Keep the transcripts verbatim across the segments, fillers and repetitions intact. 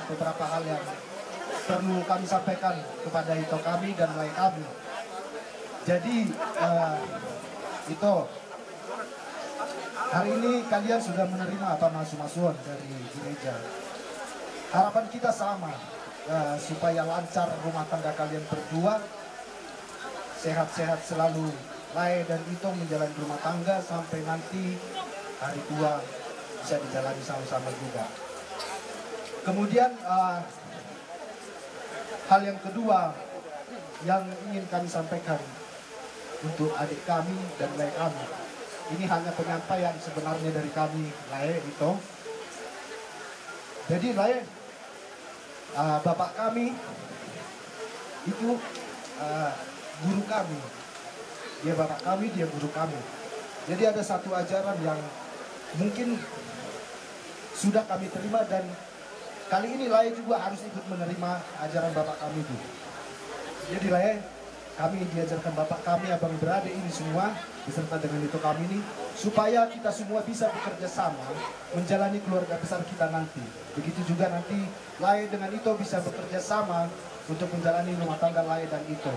Beberapa hal yang perlu kami sampaikan kepada ito kami dan lae kami. Jadi, eh, ito, hari ini kalian sudah menerima apa, masu-masuan dari gereja. Harapan kita sama, eh, supaya lancar rumah tangga kalian berdua, sehat-sehat selalu lae dan ito menjalani rumah tangga sampai nanti hari tua bisa dijalani sama-sama juga. Kemudian, eh, hal yang kedua yang ingin kami sampaikan untuk adik kami dan lae kami, ini hanya penyampaian sebenarnya dari kami lae, ito. Jadi lae, ah, bapak kami itu, ah, guru kami. Dia bapak kami, dia guru kami. Jadi ada satu ajaran yang mungkin sudah kami terima dan kali ini lae juga harus ikut menerima ajaran bapak kami itu. Jadi lae, kami diajarkan bapak kami, abang beradik ini semua, beserta dengan ito kami ini, supaya kita semua bisa bekerja sama menjalani keluarga besar kita nanti. Begitu juga nanti lae dengan ito bisa bekerja sama untuk menjalani rumah tangga lae dan ito.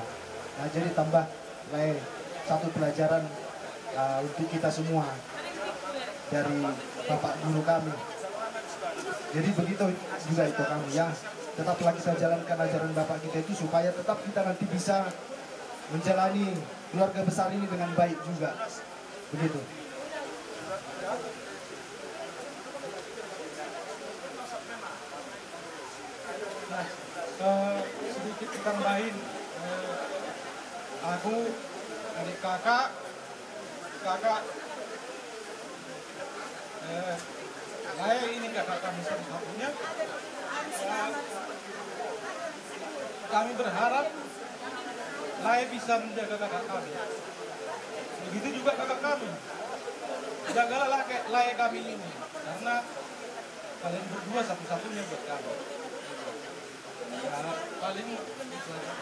Nah, jadi tambah lae satu pelajaran, uh, untuk kita semua dari bapak guru kami. Jadi begitu juga ito kami, ya. Tetaplah kita jalankan ajaran bapak kita itu supaya tetap kita nanti bisa menjalani keluarga besar ini dengan baik juga. Begitu. Nah, eh, sedikit ditambahin, eh, aku, adik kakak, kakak, eh, lae ini kakak kami satu-satunya. Eh, kami berharap lae bisa menjaga kakak kami. Begitu juga kakak kami. Jagalah lae, lae kami ini. Karena kalian berdua satu-satunya buat kami. Ya, paling itu aja.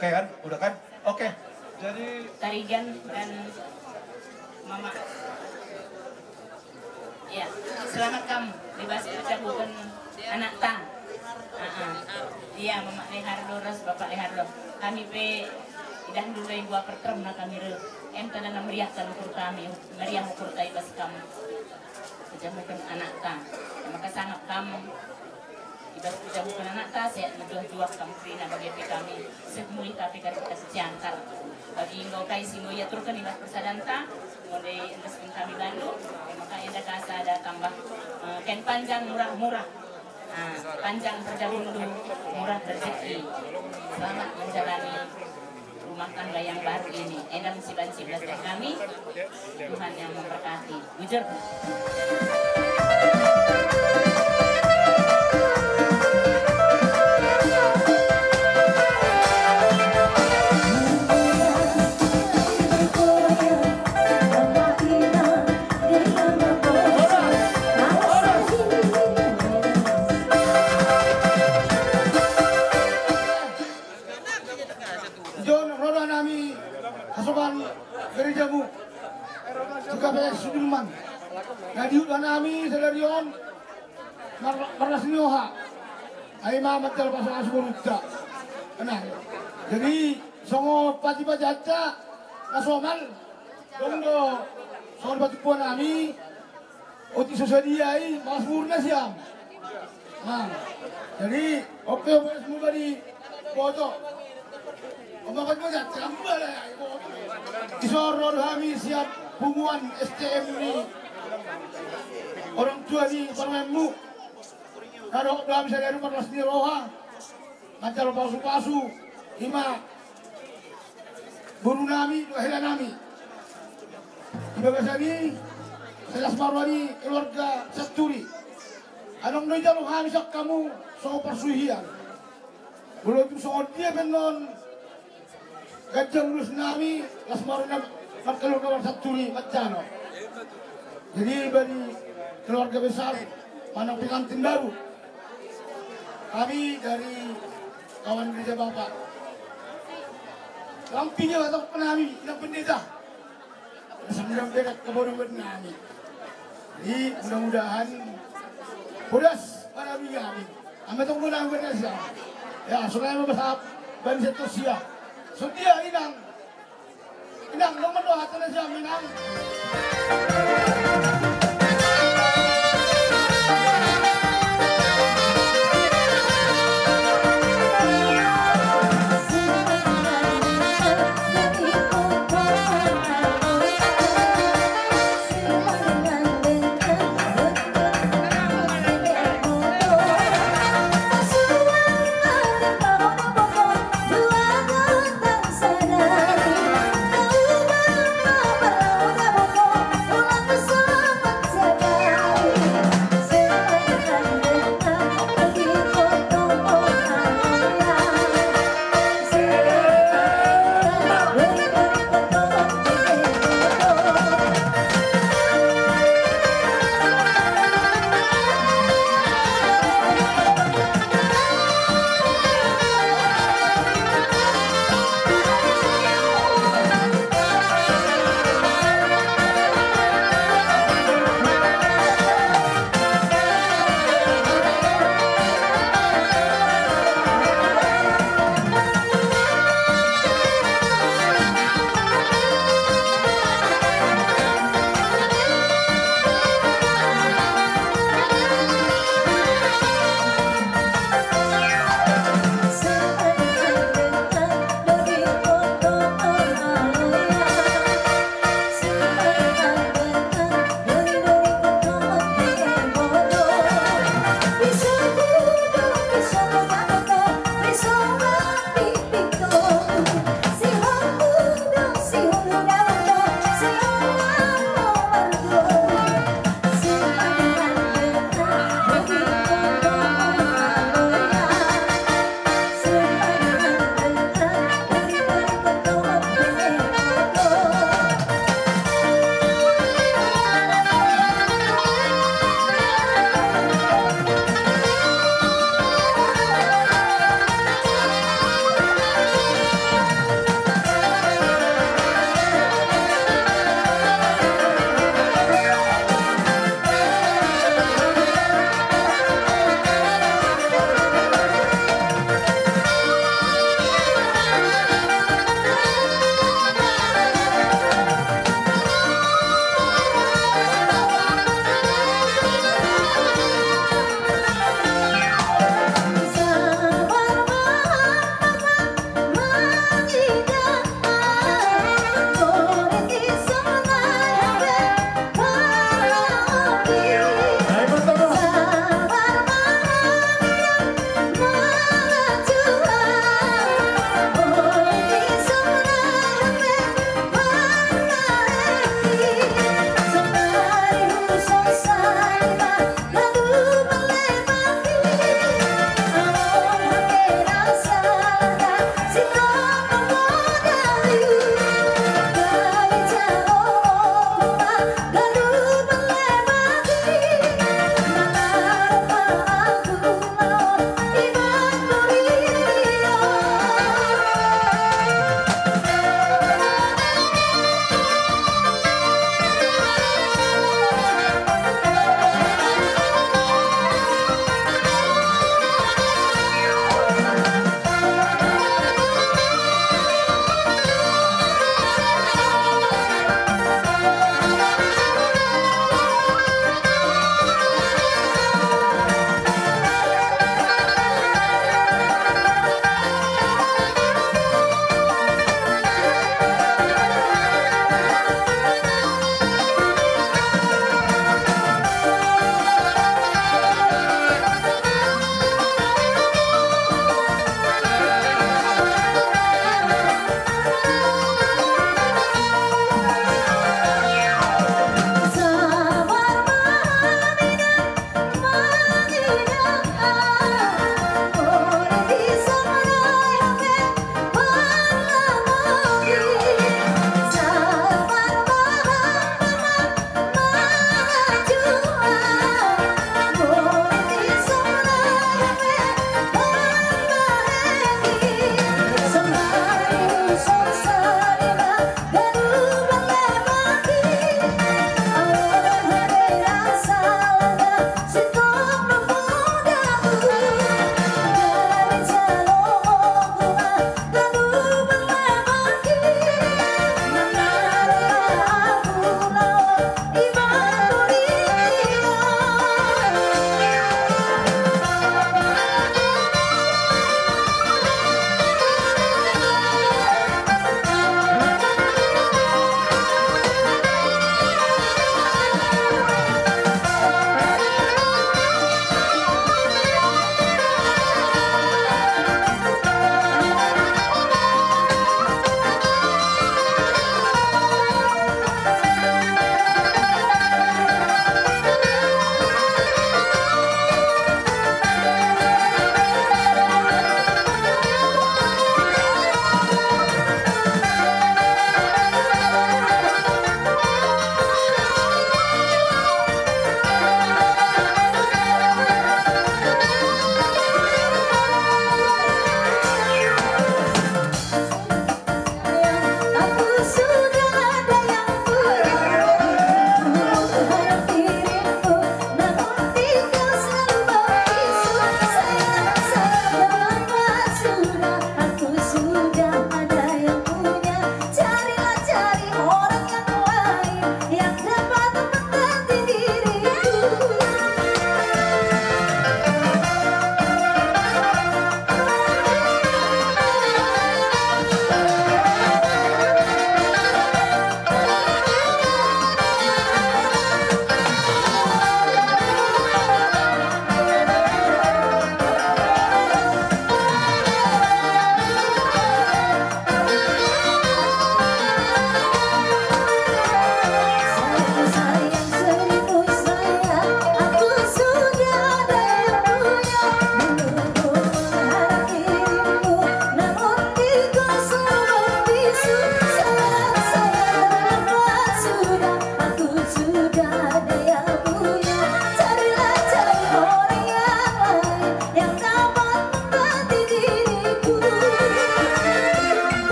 Oke kan? Udah kan? Oke. Jadi Tarigan dan Mama. Ya, selamat kam di bas pencabutan anakta. Aa. Iya, Mama Lehardo ras Bapak Lehardo. Kami pe idah dulu yang gua perterem na kami re. Em tanda na meriahkan ukur kami, meriah ukur tai bas kam. Pencabutan anakta. Maka sangap kam. Ibarat pencabutan anakta, sehat mejuah-juah kam kerina bagi pe kami. Sep mulih tapi kari kita seciantar. Bagi inggau kai singgo ia turkan ibarat persadanta. Mode endeskan kami bandu. Maka enda kasa ada tambah. Eh, kain panjang murah-murah. Ah, panjang perjabundu, murah rezeki. Selamat menjalani rumah tangga yang baru ini. Enda musiban siblas dari kami. Tuhan yang memberkati. Bujur. Ijon roda nami hasoman gerejamu di K P S Sudirman. Na diudutan nami sadari on mar-, marlas ni roha. Ai ma manjalo pasupasu borunta. Nah, jadi songon patipatianta na somal. Dong do songon patumpuan nami. Otik so sadia i, mangasuhur nasiam. Nah, jadi, oke, oke, semua tadi foto. Omakan foto, tambah lah, ya, foto. Dison ro hami sian punguan S T M ni orang tua ni parumaenmu. Kado do hami sadari marlas ni roha. Manjalo pasupasu, ima boru nami, dohot hela nami. Di bagasan i, las ma roha ni keluarga Santuri. Adong do dijalo hami sian hamu, songon parsuhian. Molo tung songon dia pe annon, ganjang ulos nami, las ma roha ni keluarga Santuri, manjalo. Jadi, bagi keluarga besar, manang pengantin baru. Kami dari kawan gereja Bapak. Lampi dia batang penami, yang pendeta. Sembilan belas kebaruan nami. Jadi, mudah-mudahan bodas pada minggu kami. Ame tunggu nang beres ya. Ya, sudah mau besar, bani setus ya. Sudah inang. Inang, nomor dua, satu na siap, Inang.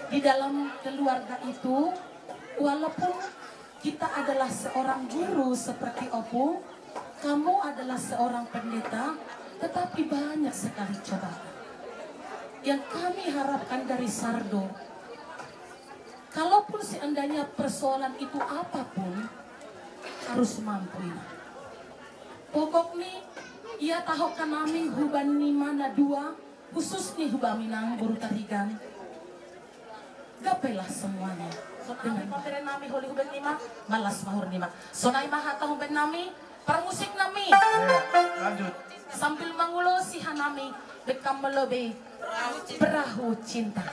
Di dalam keluarga itu, walaupun kita adalah seorang guru seperti Opung, kamu adalah seorang pendeta, tetapi banyak sekali cobaan. Yang kami harapkan dari Sardo, kalaupun seandainya persoalan itu apapun, harus mampu, Ina. Pokokni, ia taho hanami huban nima na dua, khususni hubamu nang boru Tarigan. Gapailah semuanya. Sonai ma pamere nami holi huban nima, malas mahur nima. Sonai ma hata huban nami, parmusik nami. Iya, lanjut. Sambil mangulosi hanami, Bekam Melo be, Perahu Cinta.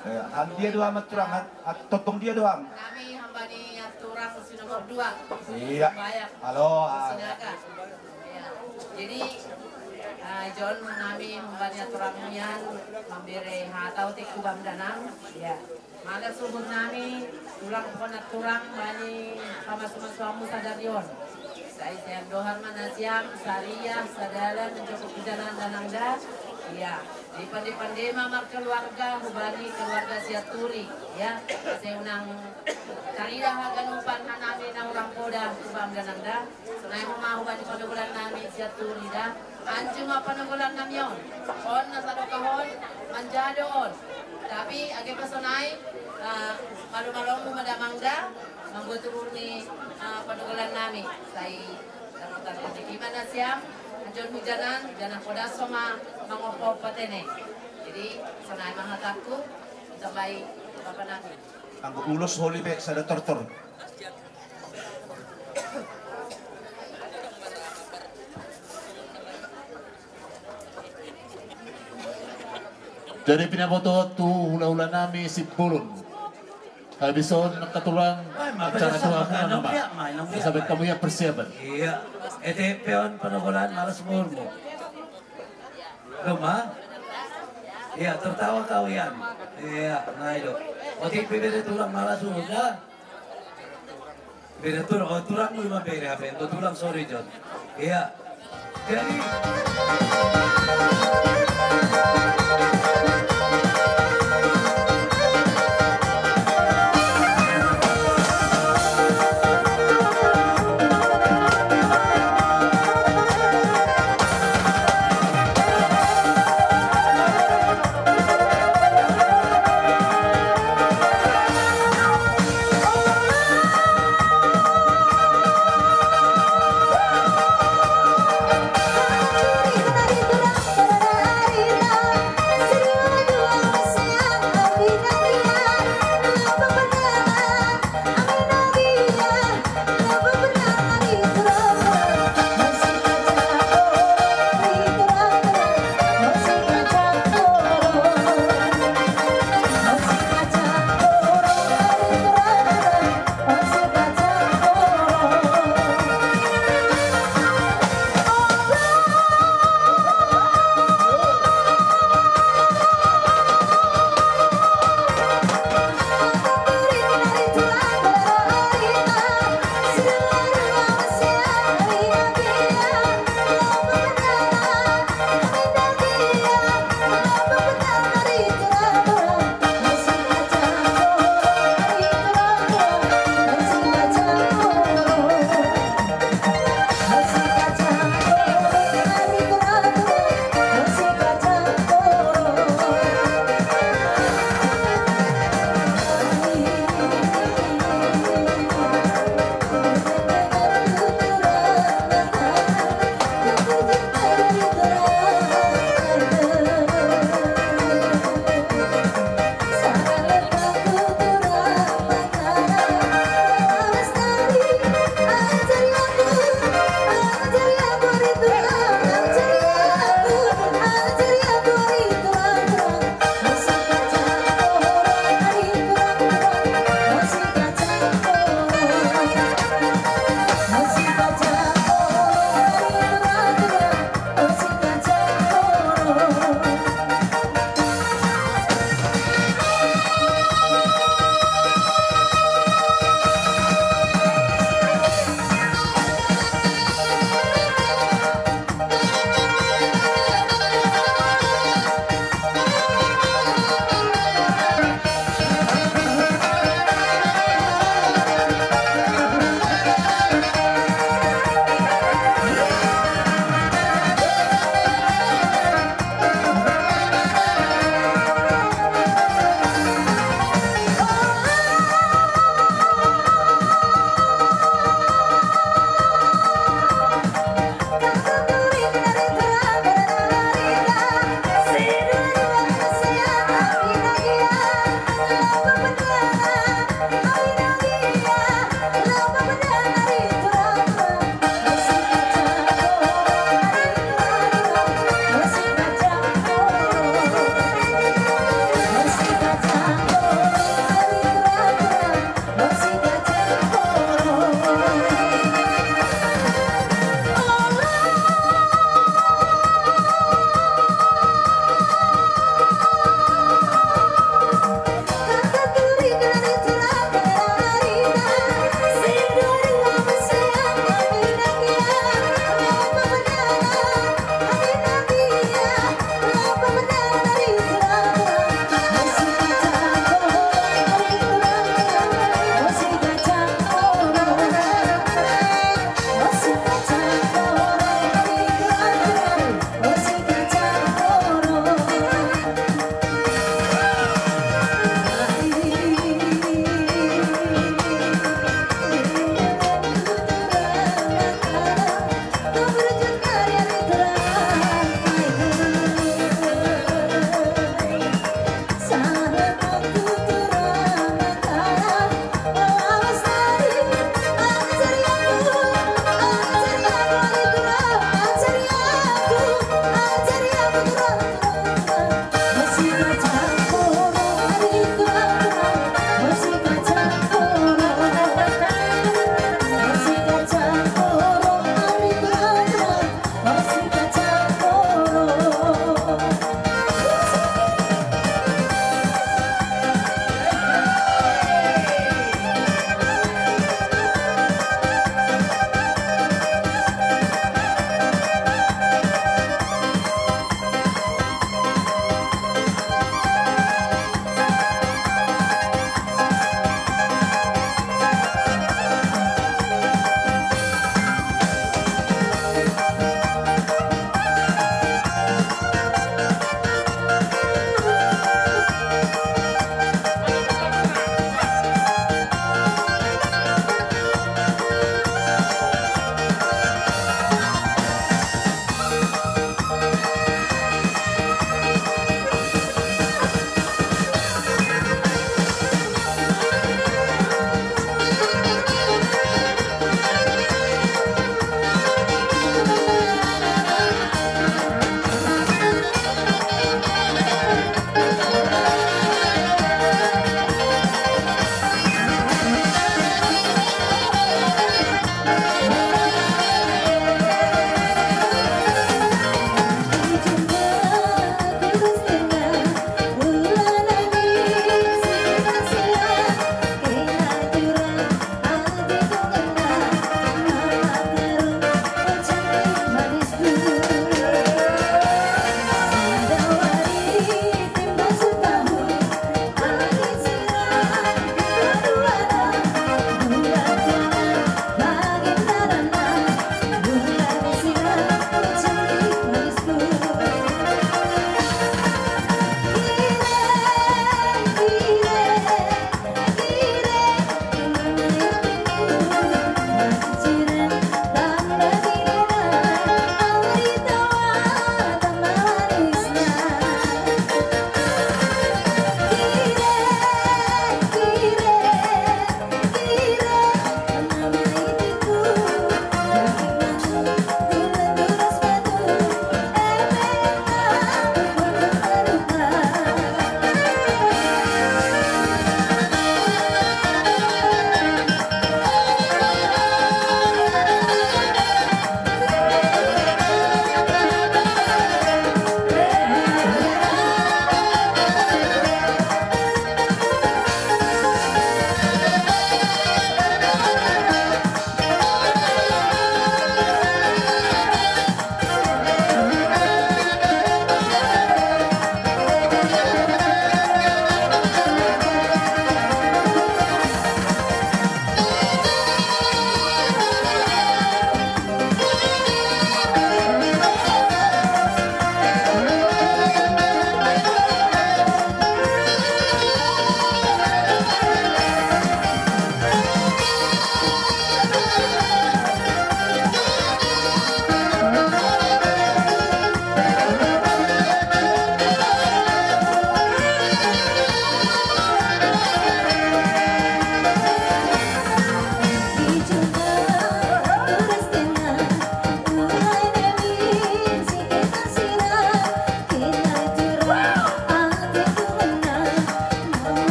Eh, han dia do am, aturang, han, at-, tongtong dia do am. Nami hamba ni aturang si nomor dua. Iya. Halo, ah. Sinaga. Iya. Jadi, ah, Jon, nami hamba ni aturang nian, mambere hata otik tu hubam danang. Iya. Mala suhut nami, tulang pona turang, bani pamasumasuamu sadari on. Sai sian dohar ma nasiam, sariah, sadalan, mencukup hujanan danang da. Iya. Dipande-pande ma markeluarga, hubani keluarga Sianturi, ya. Sai unang tarida haganupan hanami na hurang poda, hubam danang da. Sonai ma hubani panogolan nami Sianturi da. Anju ma panogolan nami on. On na sadokahon, manjalo on. Tapi age pe sonai, ah, malo-malomu ma damang da, mamboan tubu ni, ah, panogolan nami. Sai Dapotan rezeki ma nasiam, anjuhon hujanan, hujanan podas ma mangompa-ompa tene. Jadi, sonai ma hatangku, ditambai bapa nami. Anggo ulos holi pe sada tortor. Jadi pinaboto tu hula-hula nami Simbolon. Habis on angka tulang, acara tu hamu nama. Sampe hamu ia persiapan. Iya. Ete pe on panogolan, malas umurmu. Doma? Iya, tertawa kau, Ian. Iya, nah itu. Otik pe bere tulang malas umur da. Bere tulang, oh, tulang mu ima bere hape. Tulang, sorry, Jon. Iya. Jadi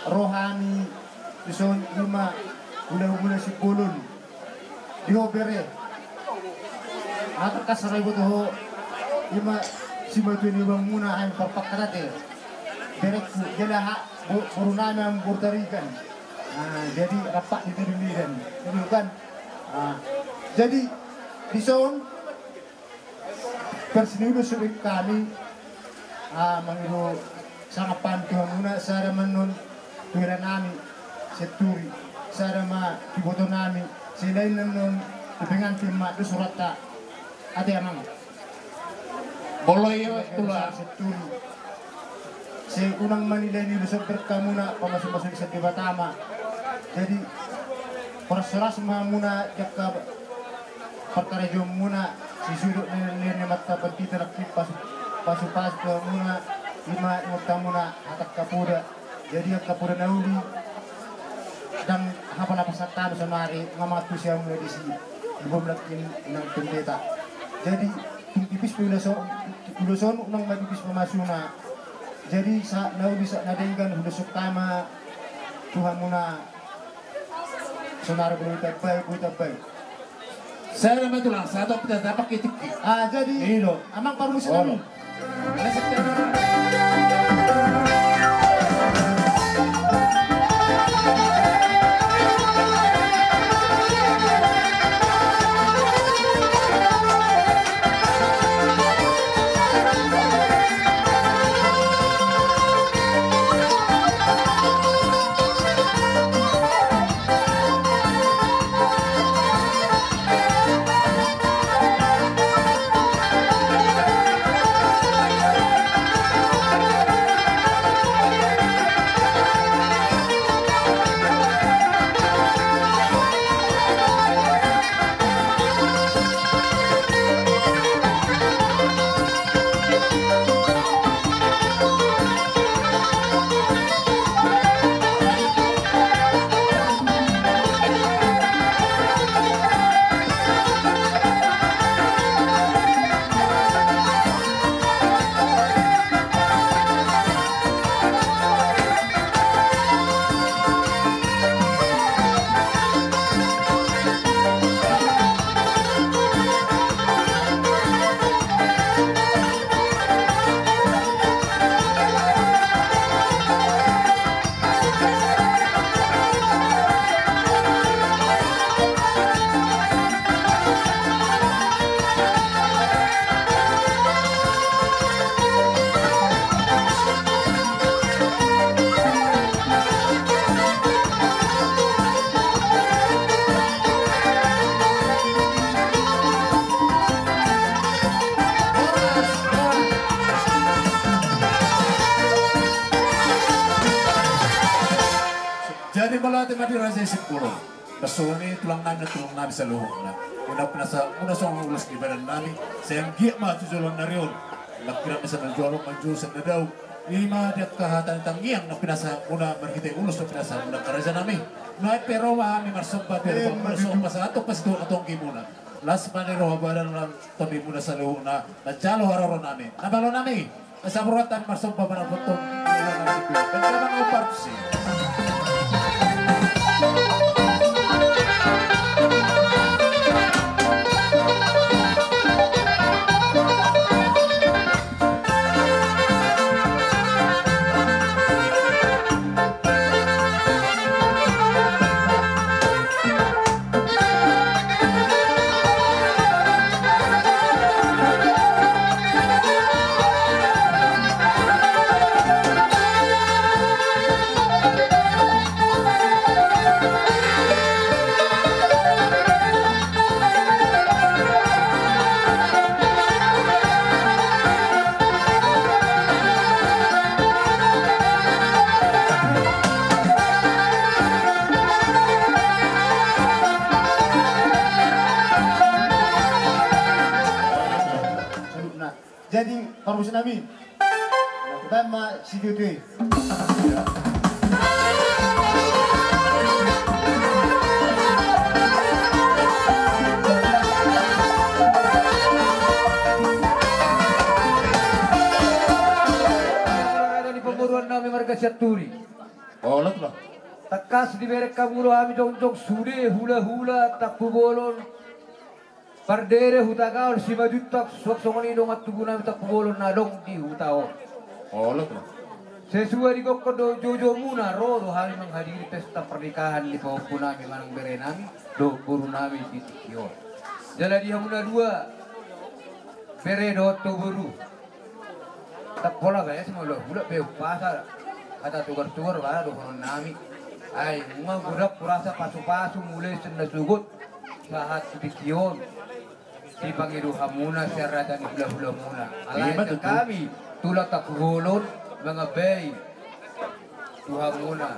Roha ni dison ima hula-hula Simbolon. Di ho bere. Mata kasar ibu tuh. Ima simatua ni bang muna hain parpakkatate. Berekku jala ha borunami am bortarikan. Nah, jadi rapak di tudulidan. Jadi bukan. Nah, jadi dison Parsinuda sude hami, ah, mangido sangap pantu hamuna sada manon tuela nami, Sianturi, sada ma iboto nami, selain nanon pengantin ma do surata, ate amang. Boloi, tulang. Sianturi. Sai unang manilai ni dosa berkamuna, pamasu-masu ni Sandebata ma. Jadi, horas-horas ma muna jangka parkarejoon muna, sisudut nene-nene mata partita nangkin pasu-pasu tu hamuna, ima ingot hamuna, hatangka poda. Jadi angka poda na uli, ndang hapala pasahat hami sonari, nga mangantusi hamuna disi, ibom nangkin inang pendeta. Jadi, tung tipis pe ulos on, ulos on unang manipis pamasuna. Jadi, sahat na uli sahat na denggan, ulos on hami tu hamuna. Sonari boi tambai, boi tambai. Sada ma tulang, sada ma tulang, sada ma tulang. Ah, jadi, amang parmusik nami. Jadi mauliate ma di raja i Simbolon. Marsohot i tulang nami, tulang nami saluhutna. Unang pinasahat muna songon ulos ni badan nami, sai anggiat ma tu joloan ni ari on. Nang hira na sian na jolo manjou sian na dao. Ima di angka hata ni tangiang na pinasahat muna marhite ulos na pinasahat muna angka raja nami. Nuaeng pe ro ma hami marsomba, pe ro ma hami marsomba, pasahathon, pasahathon hatonggimuna. Las ma di roha badan, las ma di tondi muna saluhutna, manjalo haroro nami. Na malo nami. Asa borat hami marsomba manang foto. Jadi, parmusik nami. Baen ma situtu i. Di pamoruan nami marga Sianturi. Olo, Tulang. Tangkas dibereng hamu do hami jongjong sude hulahula Tampubolon. Pardede Hutagaol Simanjuntak, suang songon i dongan tubu nami Tampubolon na adong di huta on. Olo, Tulang. Sesuai digokhon do joujou muna, ro do hami manghadiri pesta pernikahan ni pahompu nami manang bere nami dohot boru nami di tingki on. Jala di hamuna dua, bere dohot tu boru, ndang pola baen ma hulahula be umpasa hata tugar-tugar ba dohonon nami. Ai nunga godang hurasa pasupasu mulai sian na sogot sahat tu tingki on. Dipangido hamuna sian raja ni hulahulamuna. Alai ima tutu. Hami tulang Tampubolon mangambai tu hamuna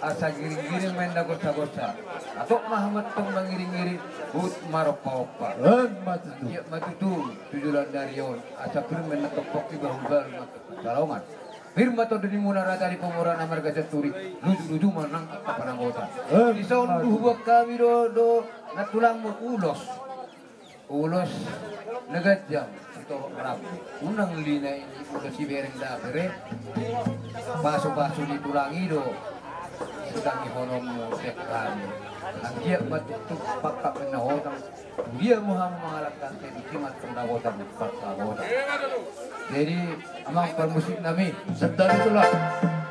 asa giringgiring ma inna gonsagonsa. Atok ma hamu antong mangiringiring, huhut marompaompa. Ima tutu. Anggiat ma tutu tu joloan ni ari on asa pir ma inna antong pongki bahulbahul ma antong pansalongan. Pir ma tondi nimuna raja ni Pomoraan na marga Sianturi, lujuluju ma nang angka pananggota. Ima tutu. Dison huboan hami do, do nantulangmu ulos. Ulos na ganjang sitorop rambu. Unang lina i ulos sibereng da bere. Pasupasu ni tulang i do sitangihononmu sian hami. Anggiat ma tutu pangkat ni na hotang. Dia ma hamu mangalangka, sai disi ma antong dapotan parsaoran. Jadi amang parmusik nami. Santabi, Tulang.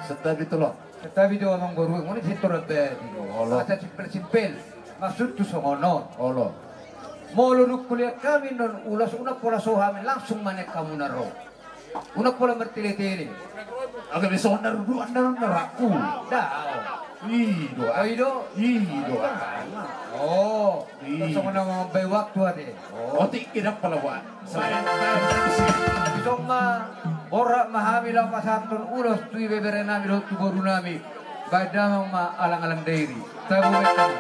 Santabi, Tulang. Santabi do amang boru, ngoni sintor abadi. Olo. Asa simpel-simpel. Maksudhu songon on. Olo. Molo dung hulean hami annon ulos, unang pola so hami, langsung ma nean hamuna ro. Unang pola martele-tele. Gabe songon na ruduan na naraku. Daong. I do. O, i do. I do. O. Songon na mambahen waktu ate. O. Otik i ndang pola buat. Dison ma, borhat ma hami laho pasahathon ulos tu ibebere nami dohot tu boru nami. Baen damang ma alang-alang dairi. Tabo baen damang.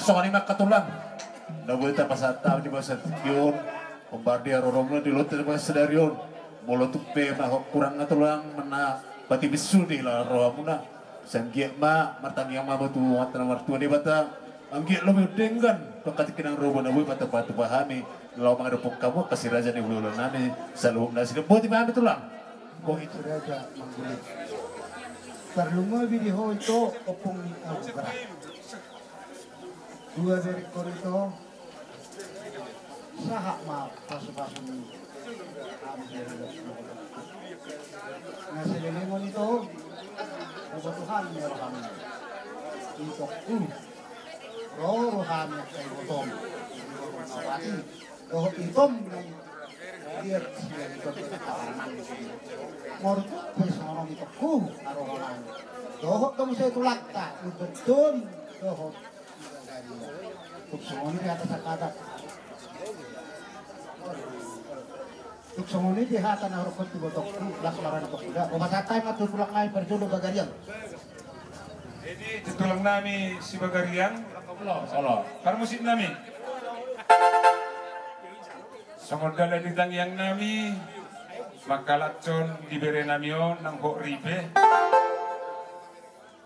Songon i ma angka tulang, na boi tapasahat hami di bagasan tingki on, hombar di haroromuna di lote na bagas sadari on. Molo tung pe na hurang na tulang, na patipis sude laho rohamuna. Sai anggiat ma martangiang ma hamu tu Amanta na martua Debata, anggiat lobi denggan tu angka tingki na ro, na boi patupatupa hami laho mangadophon hamu angka si raja ni hulahula nami saluhutna. Sidok boti ma hami tulang. Boti. Si raja mangguling. Tarlumobi di ho ito, ompung ni Abu Gerak. Dua berekon ito, sahat ma pasupasu ni hami. Na salelengon ito, boboto hami ni rohami. Itongku, ro rohami angka ibotom, ibotom na mate, dohot itom na liat sian itom na tahanan. Molo tung pe songon on itongku, na rohami. Dohot do muse tulangta, ibotom, dohot Tung songon i di hata sakadak. Tung songon i di hata na hurang tu ibotongku, las marani tongku da. Pasahat hami ma tu tulang nami parjolo Bagariang. Jadi tu tulang nami si Bagariang. Olo, olo. Parmusik nami. Songon dalan ni tangiang nami, mangkalashon di bere nami on nang hot ripe.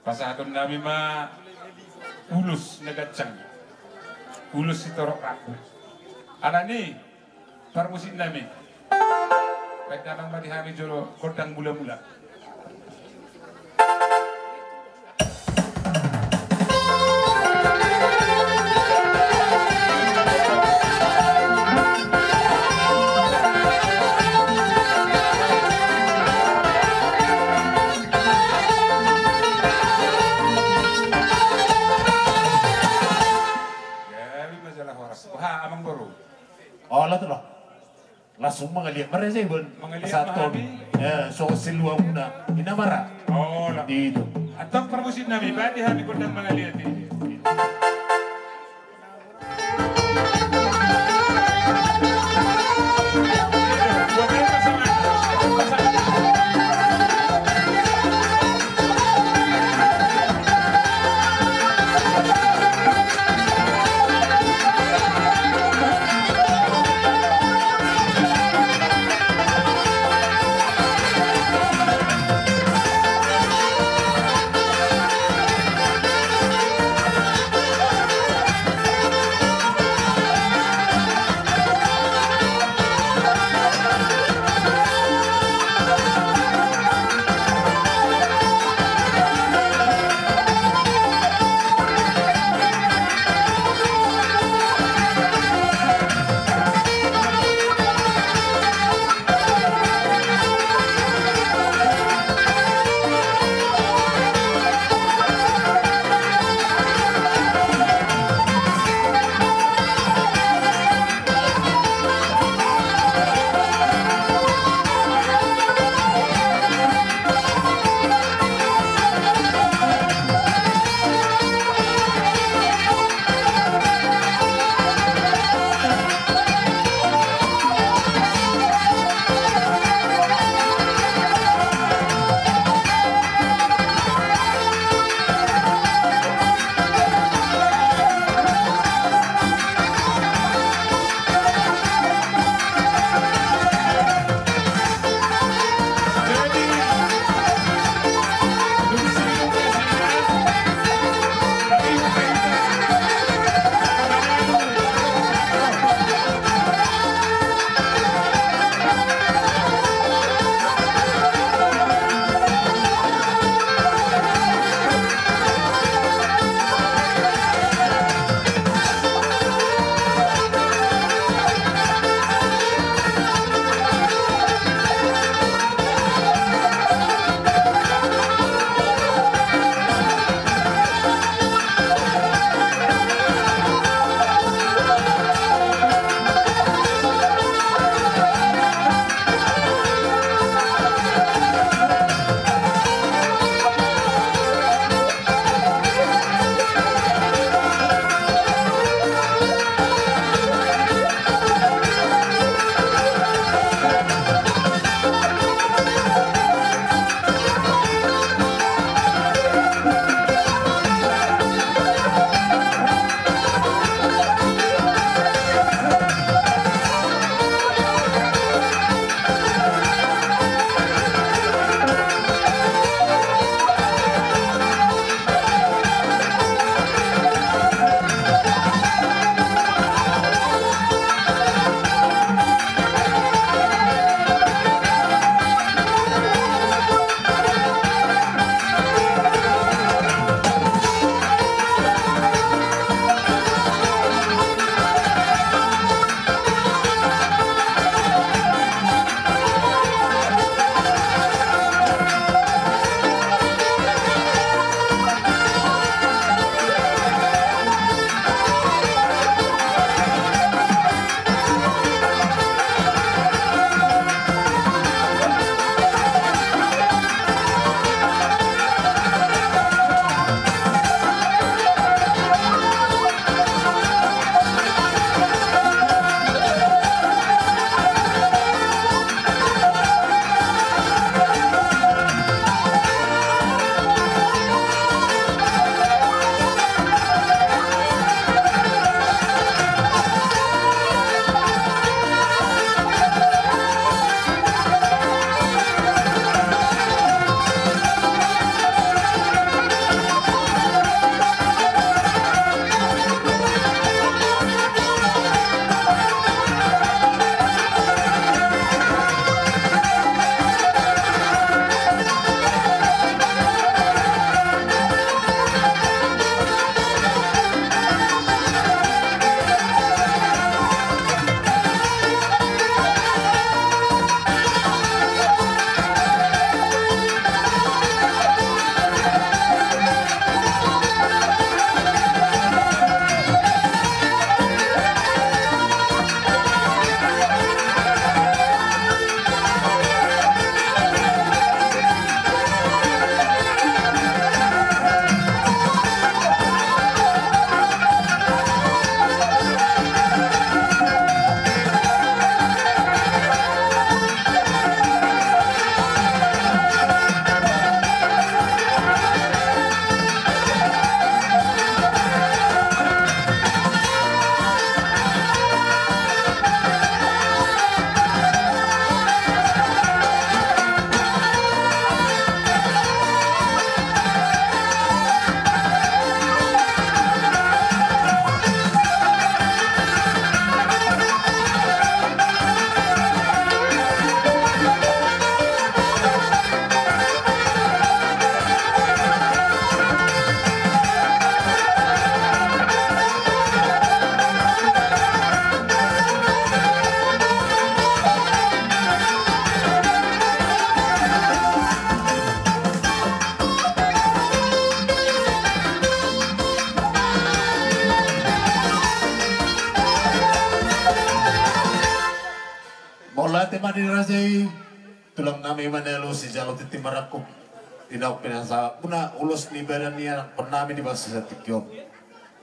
Pasahaton nami ma ulos na ganjang, ulos sitorop rambu. Alani, parmusik nami, baen damang ma di hami jolo gondang mulamula. Gabe ma jala horas. Boha, amangboru? Olo, tulang. Langsung mangaliat ma raja i, bon. Mangaliat ma hami. Pasahaton. Ya, songon siluamuna. Inna ma ra. Olo. Di itu. Antong parmusik nami, baen di hami gondang mangaliat i. Ate ma di raja i, tulang nami Manalu, sijalo tintin marangkup, di naung pinasahatmuna ulos ni badan ni anakkon nami di bagasan tingki on.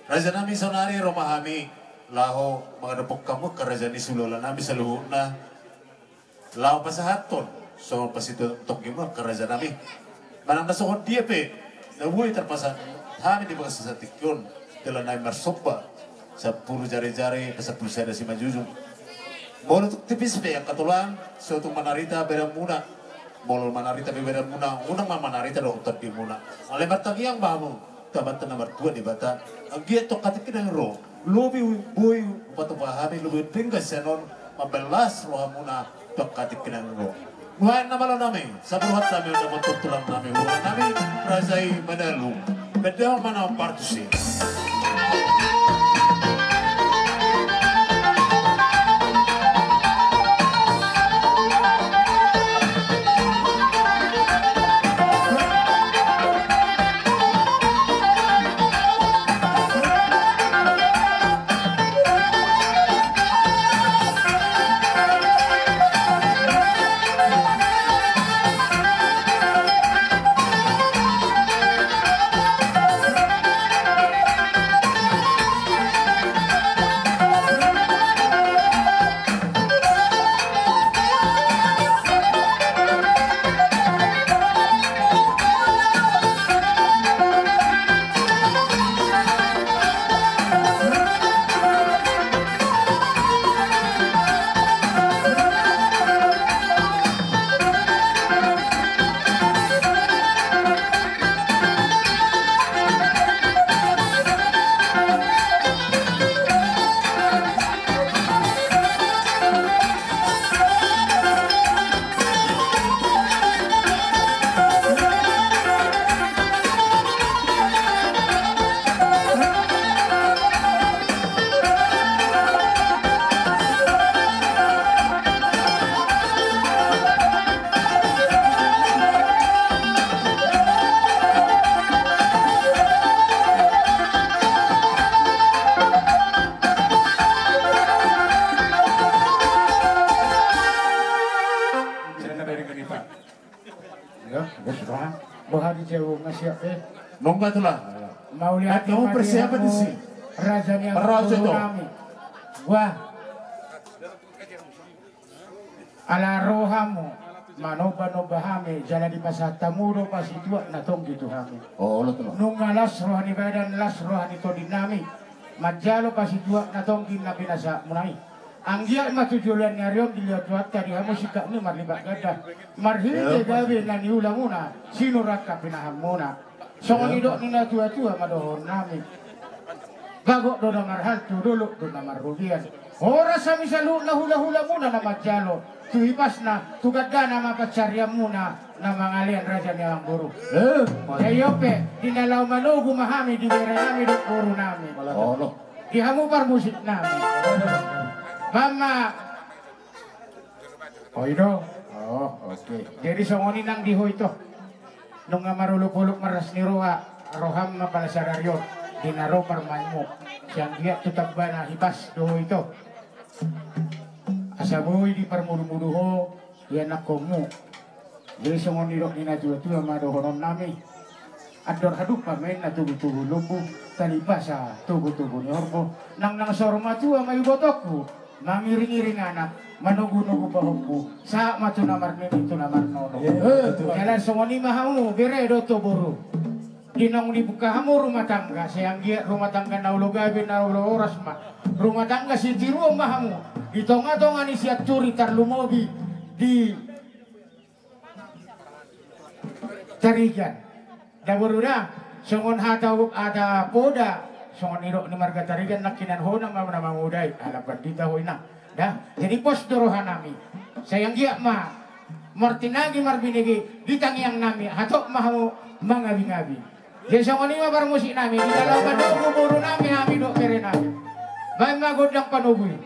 Raja nami, saonari ro ma hami laho mangadophon hamu angka raja ni siulaula nami saluhutna, laho pasahathon songon pasituaon tonggimu angka raja nami. Manang na songon dia pe na boi tarpasahat hami di bagasan tingki on, tulang nami marsomba sampulu jarijari, sampulu sada simanjujung. Molo tung tipis pe angka tulang, so tung manarita badanmuna. Molo manarita pe badanmuna, unang ma manarita dohot tondimuna. Alai martangiang ma hamu tu Amanta na martua Debata, anggiat tu angka tingki na naeng ro, lobi boi hupatupa hami, lobi denggan sian on, mambahen las rohamuna tu angka tingki na naeng ro. Nuaeng na malo nami, sahat ma roha nami, undapot tu tulang nami, ulaon nami, raja i Manalu. Bahen damang ma na partusi. Iya, boha dijawab nasihat, eh. Nunga tulang. Mauliate ma di hamu, raja ni amangboru nami. Wah. Ala ro hamu manombanomba hami, jala dipasahat hamu do pasituak na tonggi tu hami. Nunga las roha ni badan, las roha ni tondi nami manjalo pasituak na tonggi na pinasahatmuna i. Anggiat ma tu joloan ni ari on dilehon Tuhanta di hamu singkat ni marlipat ganda, marhite gabe na niulamuna, sinur angka pinahanmuna. Songon nidok ni natuatua ma dohonon nami. Bagot do na marhalto, dolok do na marrobean. Horas hami saluhutna hulahulamuna na manjalo, tu hipasna, tu gandana ma pansarianmuna na mangalean, raja ni amangboru. Jadi on pe, di na laho manogu ma hami di bere nami dohot boru nami. Di hamu parmusik nami. Bahen ma. Oi do. Oh, oke. Jadi songon i nang di ho ito. Nunga marolopolop marlas ni roha roham ma pala sadari on di na ro parumaenmu. Sai anggiat tu tambana hipas do ho ito. Asa boi diparmudumudu ho ianakkonmu. Jadi songon nidok ni natuatua ma dohonon nami. Andor hadumpang ma inna tubutubu ni lombu, talipasa tubutubu ni horbo. Nangnang saur matua ma ibotongku mangiringiring anak, manogunogu pahompu, sahat ma tu na marnini tu na marnono. Jala songon i ma hamu bere dohot boru. Di naung dibuka hamu rumah tangga, sai anggiat rumah tangga na olo gabe na olo horas ma. Rumah tangga sitiruon ma hamu di tongatonga ni sianturi, tarlumobi di Tarigan. Da boru da, songon hata, hata poda, songon nidok ni marga Tarigan, nangkinan ho nama na mamodai, ala pandita ho inang. Da, jadi pos do roha nami. Sai anggiat ma martinangi marbinege di tangiang nami, hatop ma hamu mangabingabi. Jadi songon i ma parmusik nami, di na laho manogu boru nami hami dohot bere nami. Bahen ma gondang panogu i.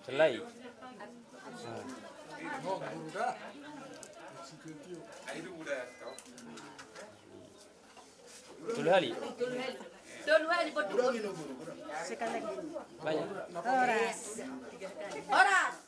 Selai. Tolu hali. Tolu hali, bodoh. Sekali lagi. Banyak. Horas. Horas.